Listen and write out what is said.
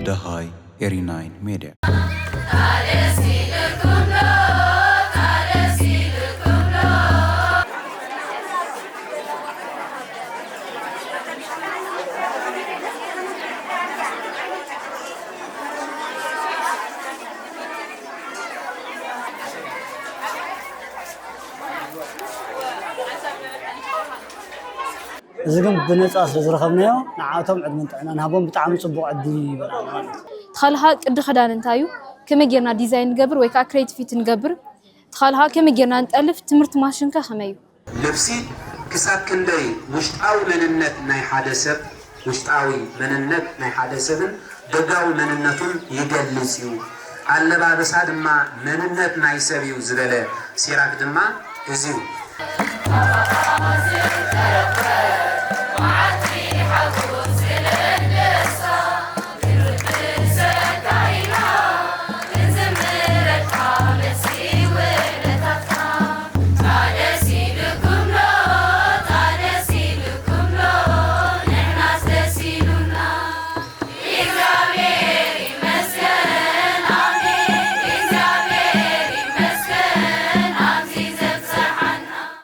ደሃይ ኤሪ ናይን ሜድያ። እዚ ግን ብነፃ ስለ ዝረኸብናዮ ንዓቶም ዕድመን ጥዕናን ሃቦም ብጣዕሚ ፅቡቕ ዕድል እዩ ይበል ማለት እዩ። ተኻልኻ ቅዲ ክዳን እንታይ እዩ? ከመይ ጌርና ዲዛይን ንገብር ወይ ከዓ ክሬቲቪቲ ንገብር? ተኻልኻ ከመይ ጌርና ንጠልፍ? ትምህርቲ ማሽንከ ከመይ እዩ? ልብሲ ክሳብ ክንደይ ውሽጣዊ መንነት ናይ ሓደ ሰብ ውሽጣዊ መንነት ናይ ሓደ ሰብን ደጋዊ መንነቱን ይገልጽ እዩ። ኣለባብሳ ድማ መንነት ናይ ሰብ እዩ ዝበለ ሲራክ ድማ እዚዩ።